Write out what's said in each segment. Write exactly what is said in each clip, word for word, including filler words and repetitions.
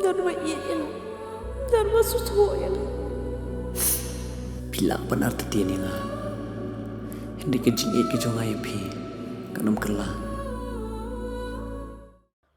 Don ba ïeit ïa nga. Don ba sngewthuh ïa nga. Phi lah ban artatien ïa nga. Hynrei ka jingïeit ka jong nga ïa phi kan ym kylla.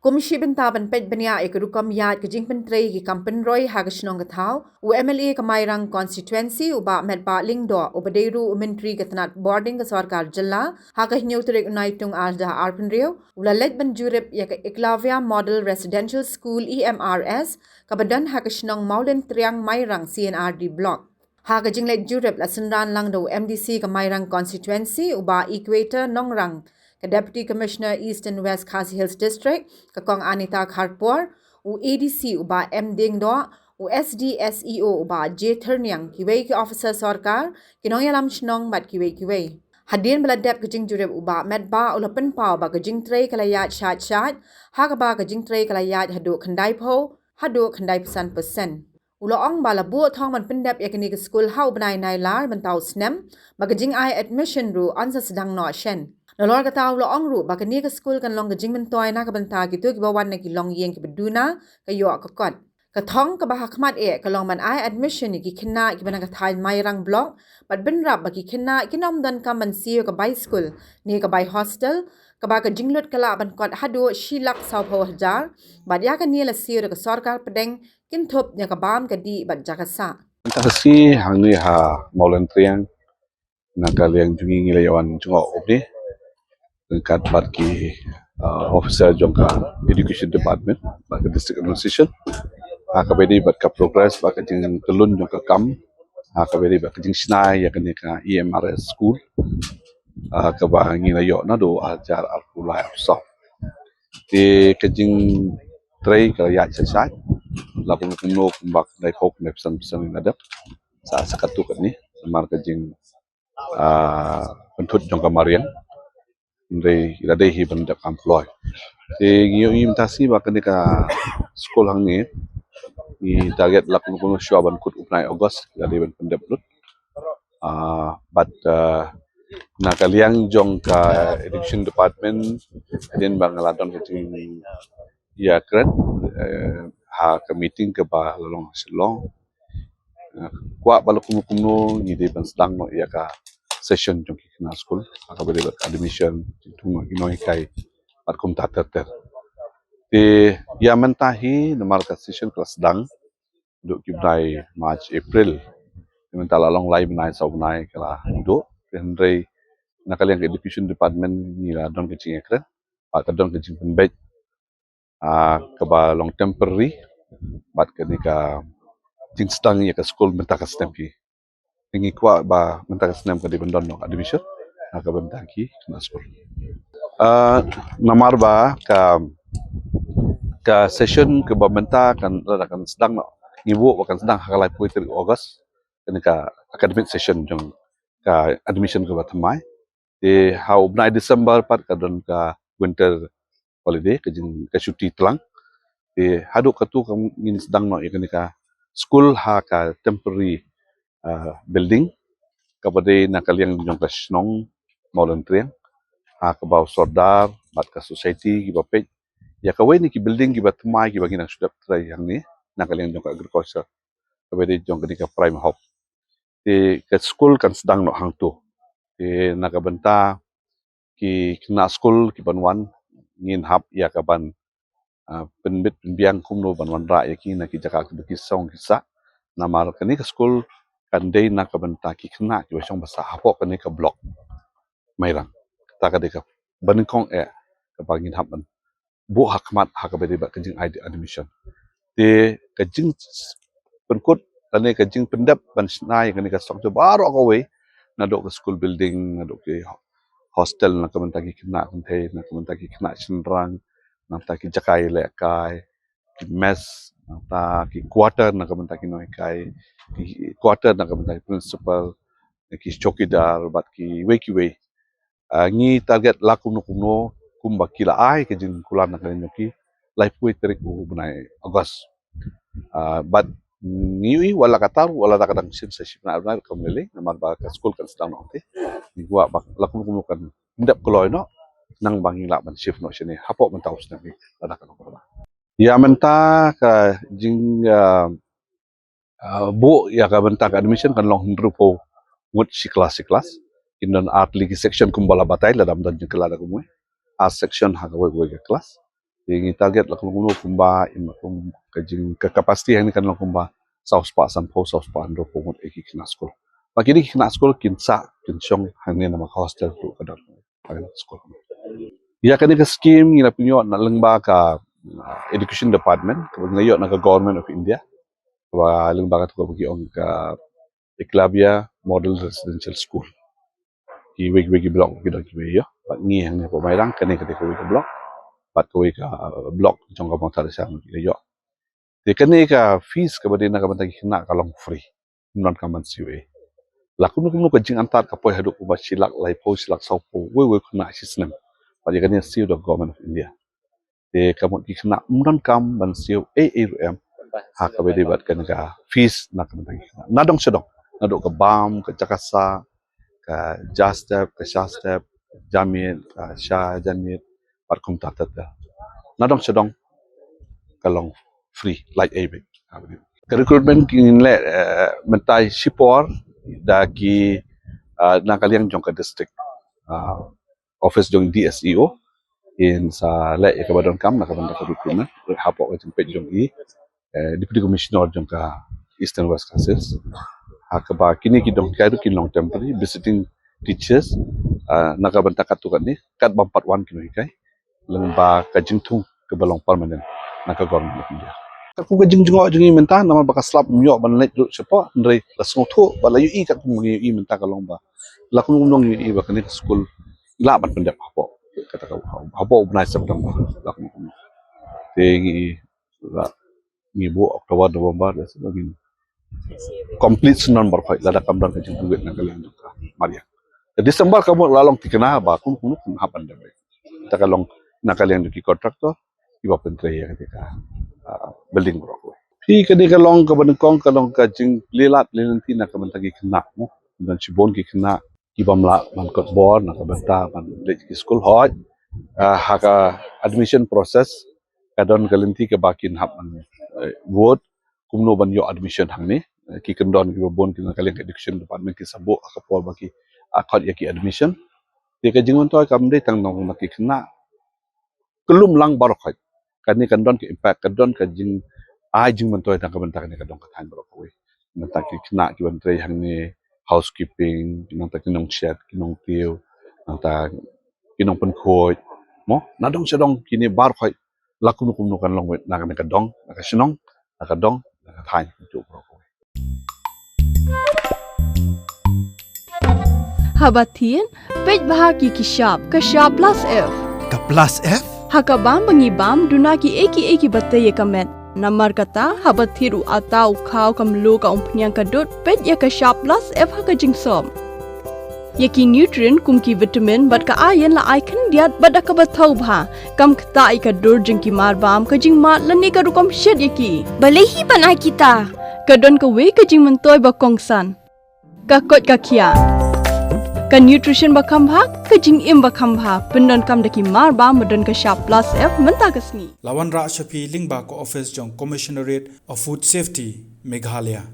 Kum shi bynta ban peit bniah ïa ka rukom ïaid ka jingpyntrei ki kam pynroi ha ka shnong ka thaw, u M L A ka Mairang Constituency u Bah Metbah Lyngdoh, uba dei ruh u Myntri ka tnat Bording ka Sorkar Jylla, ha ka hynñiew tarik u Naitung arhajar arphew hynriew, u la leit ban jurip ïa ka Eklavya Model Residential School, E M R S, kaba don ha ka shnong Mawlyntriang Mairang C and R D Block. Ha ka jingleit jurip la synran lang da u M D C ka Mairang Constituency, u Bah Equator Nongrang, ka Deputy Commissioner Eastern West Khasi Hills District, ka Kong Anita Kharpor, u A D C u Bah M Diengdoh, u S D S E O u Bah J Thyrniang, kiwei ki officer sorkar, ki nongïalam shnong bad kiwei kiwei. Hadien ba la dep ka jingjurip, u Bah Metbah u la pynpaw ba ka jingtrei ka la ïaid shait shait, ha kaba ka jingtrei ka la ïaid haduh khyndaiphew haduh khyndaiphew san percent. U la ong ba la buh thong ban pyndep ïa kane ka skul ha u bnai Nailar mynta u snem, ba ka jingai admission ruh yn sa sdang noh shen. Nalor kata u la ong ruh ba kane ka skul kan long ka jingmyntoi na ka bynta kito kiba wan na ki longïing kiba duna ka ïoh ka kot. Ka thong kaba ha khmat eh ka long ban ai admission ïa ki khynnah kiba na ka thaiñ Mairang Block, bad bynrap ba ki khynnah kin ym donkam ban siew ka bai skul ne ka bai hostel, kaba ka jinglut ka lah ban kot haduh shi lak sawphew hajar, bad ïa kane la siew da ka sorkar pdeng, kynthup ïa ka bam ka dih bad jaka sah. Mynta ka sngi hangne ha Mawlyntriang, na ka liang jong ngi ngi la ïa wan jngoh u bnai ryngkat bad ki, uh, officer jong ka Education Department bad ka District Administration, ha kaba ïadei bad ka progress bad ka jingtyllun jong ka kam, ha kaba ïadei bad ka jingshna ïa kane ka E M R S school, uh, kaba ngi la ïoh naduh hajar arphew lai arphew saw. Te ka jingtrei ka la ïaid shait shait, la kumno kumno kumba ka dei hok ne phew san phew san ngi la dep. Sa sa katto katne namar ka jing, ah, pynthut jong ka mariang. Hynrei la dei hi ban dep kam ploh. Te ngi ïohi mynta shi ba kane ka skul hangne ngi target la kumno kumno shuwa ban kut u bnai August la dei ban pyndep lut. Ah, bad, ah, na ka liang jong ka Education Department, hadien ba nga la don ka jingïakren, eh, ha ka meeting kaba la long ha Shillong, eh, kwah ba la kumno kumno ngi dei ban sdang noh ïa ka session jong ki khynnah skul, ha kaba dei bad admission, jingthung noh ki nonghikai bad kumta ter ter. Te ïa mynta hi namar ka session ka la sdang haduh ki bnai March, April. Te mynta la long lai bnai saw bnai ka la duh. Te hynrei na ka liang ka Education Department ngi la don ka jingïakren bad ka don ka jingpynbeit, ah, kaba long temporary bad kane ka jingsdang ïa ka skul mynta ka snem hi. Te ngi kwah ba mynta ka snem ka dei ban don noh admission ha ka bynta ki khynnah skul. Ah, namar ba ka, ka session kaba mynta kan, kan sdang noh, ngi buh ba kan sdang ha ka laiphew tarik August, kane ka academic session jong ka admission kaba thymmai. Te ha u bnai December pat ka don ka winter holiday, ka jing, ka shuti tlang. Te haduh katto ka ngin sdang noh ïa kane ka skul ha ka temporary, ah, building kaba dei na ka liang jong ka shnong Mawlyntriang, ha kaba u sordar bad ka society kiba peit ïa kawei na ki building kiba thymmai kiba ngi nang shu dep trei hangne na ka liang jong ka agriculture, kaba dei jong kane ka Prime Hub. Te ka skul kan sdang noh hangto. Te na ka bynta ki khynnah skul kiban wan, ngin hap ïa kaban, ah, pynbit pynbiang kumno ban wanrah ïa ki na ki jaka kiba ki shong ki sah. Namar kane ka skul kan dei na ka bynta ki khynnah kiba shong ba sah hapoh kane ka block Mairang. Kata ka dei kaba nyngkong eh kaba ngin hap ban buh ha khmat ha kaba dei bad ka jingai admission. Te ka jingpynkut lane ka jingpyndep ban shna ïa kane ka structure baroh kawei, naduh ka school building, naduh ki hostel na ka bynta ki khynnah kynthei, na ka bynta ki khynnah shynrang, na ka bynta ki jaka ïalehkai, ki mess, na ka bynta ki quarter na ka bynta ki nonghikai, ki quarter na ka bynta ki principal, ki chowkidar bad kiwei kiwei. Ah, ngi target la kumno kumno kumba ki la ai ka jingkular na ka liang jong ki, laiphew tarik u bnai August. Ah, bad ngi ïohi wat la katta, wat la da ka dang shisien sa shi bnai, bnai kam lei namar ba ka skul kan sdang noh te. Ngi kwah ba la kumno kumno kan pyndep kloi noh, nang ba ngin lah ban shift noh shane hapoh mynta u snem hi, lada ka long ba. Ïa mynta ka jing, ah, ah, buh ïa ka bynta ka admission kan long hynriewphew ngut shi klas shi klas. Kin don ar tylli ki section kumba la batai, lada ym don jingkylla da kumwei. Ar section ha kawei kawei ka klas. Te ngi target la kumno kumba, in kum ka jing ka capacity hangne kan long kumba saw spah sanphew, saw spah hynriewphew ngut ïa ki khynnah skul. Ba kine ki khynnah skul kin sah kin shong hangne namar ka hostel ruh ka don ha kane ka skul. Ïa kane ka scheme ngi la pynïoh na lyngba ka, ah, Education Department, kaba ngi la ïoh na ka Government of India, kaba lyngba kata kaba ki ong ka Eklavya Model Residential School. Kiwei kiwei ki block ki don kiwei ïa. Bad ngi hangne hapoh Mairang kane kata kawei ka block. Bad kawei ka, ah, block jong ka Mawthadraishan ki la ïoh. Te kane ka fees kaba dei na ka bynta ki khynnah ka long free. Ym donkam ban siew ei. La kumno kumno ka jingantad ka poi haduh kumba shi lak laiphew, shi lak sawphew, wei wei khynnah shi snem. Bad ïa kane siew da Government of India. Te ka mut ki khynnah ym donkam ban siew ei ei ruh em. Ha kaba dei bad kane ka fees na ka bynta ki khynnah. Na dong sha dong. Naduh ka bam, ka jaka sah, ka ja step, ka sha step, ka ja miet, ka sha jan miet, bad kumta ter ter. Na dong sha dong ka long free, lait ei beit. Ka recruitment ngin leh, eh, mynta shipor da ki, ah, na ka liang jong ka district. Ah, office jong D S E O. Kin sa leh ïa kaba donkam na ka bynta ka recruitment hapoh ka jingpeit jong i, eh, Deputy Commissioner jong ka Eastern West Khasi Hills. Ha kaba kine ki dong kai ruh kin long temporary visiting teachers, ah, na ka bynta katto katne, kat bym pat wan kin hikai. Lyngba ka jingthung kaba long permanent na ka Government of India. Ka kum ka jingjngoh jong ngi mynta namar ba ka slap ym ïoh ban leit ruh shapoh, hynrei la sngewthuh ba la ïohi ka kum ngi ïohi mynta ka long ba la kumno kumno ngi ïohi ba kane ka skul lah ban pyndep hapoh kata ka hapoh u bnai September, la kumno kumno. Te ngi la ngi buh October, November, December, ngi complete snem baroh khoit lada kam don ka jingpynwit na ka liang jong ka mariang. Ka December ka mut la long thikna ba kumno kumno kan hap ban dep. Te ka long na ka liang jong ki contractor kiba pyntrei ïa kata ka, ah, building baroh khoit. Phi, kane ka long kaba nyngkong ka long ka jingplie lad plie lynti na ka bynta ki khynnah mo. Don shibun ki khynnah ki bym lah ban kot bor na ka bynta ban leit ki skul, hooid. Ah, ha ka admission process ka don ka lynti kaba kin hap ban, eh, vote kumno ban ïoh admission hangne. Eh, ki kyndon kiba bun ki na ka liang ka Education Department ki sa buh ha ka por ba ki, ah, khot ïa ki admission. Te ka jingmyntoi kam dei tang na ki khynnah, ka lum lang baroh khoit. Kane kan don ka impact, kan don ka jing, ai jingmyntoi tang ka bynta kane ka dong ka thaiñ baroh kawei. Bynta ki khynnah kiban trei hangne, housekeeping, nangta ki nongshet, ki nongtiew, nangta ki nongpynkhuid. Mo, na dong sha dong kine baroh khoit la kumno kumno kan long wei na kane ka dong, na ka shnong, na ka dong, na ka thaiñ, na ka juh baroh kawei. Haba thied, peit bha ki ki shap, ka shap plus F. Ka plus F? Ha ka bam ba ngi bam, duna ki ei ki ei kiba tei ïa ka met. Namar kata, haba thied u atta u khaw ka mluh ka umphniang ka dud, peit ïa ka shap plus F ha ka jingsop. Ïa ki nutrient kum ki vitamin bad ka iron la ai khyndiat bad da kaba thaw bha. Kam ktah ïa ka dur jong ki mar bam, ka jingmad lane ka rukom shet ïa ki. Balei hi ban ai kita? Ka don kawei ka jingmyntoi ba kongsan. Ka koit ka khiah. Ka nutrition ba kham bha, ka jingim ba kham bha. Pyndonkam da ki mar bam ba don ka shap plus F mynta ka sngi. La wanrah sha phi lyngba ka office jong Commissionerate of Food Safety, Meghalaya.